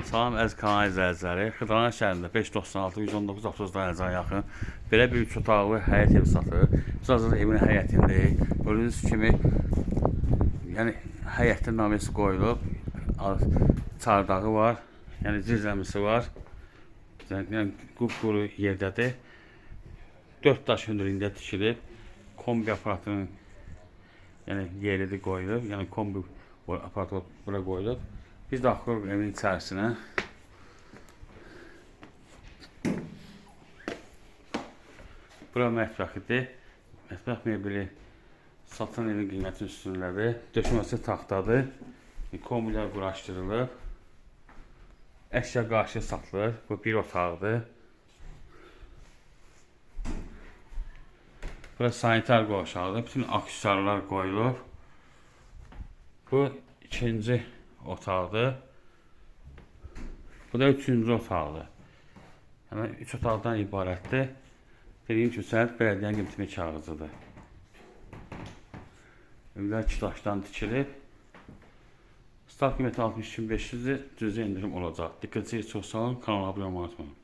Salam əziz kanal izləyiciləri. Xırdalan şəhərində 596 119 avtobus dayanacağına yaxın belə bir üç otaqlı həyət evi satılır. Biz hazırda evin həyətindəyik. Gördüyünüz kimi, yəni həyətdə naves qoyulub, çardağı var, yəni zirzəmisi var. Yəni qupquru yerdədir. 4 daş hündürlüyündə tikilib. Kombi aparatının yəni yeridir qoyulub. Yəni kombi aparatı bura qoyulub. Biz daxil oluruq evin içərisinə. Bura mətbəxidir. Mətbəx mebeli satılan evin qiymətinin üstündədir. Döşəməsi taxtadır. Kombilər quraşdırılıb. Əşya qarşı satılır. Bu bir otaqdır. Bura sanitar qovşağıdır. Bütün aksesuarlar qoyulub. Bu ikinci otaqdır. Bu da üçüncü otaqdır. Yəni üç otaqdan ibarətdir. Dediyim kimi sənəd bələdiyyənin qiyməti kağızıdır. Evlər iki daşdan tikilib. Start qiyməti 62.500-dür. Cüzi endirim olacaq. Diqqətinizə çox sağ olun. Kanala abunə olmayı unutmayın.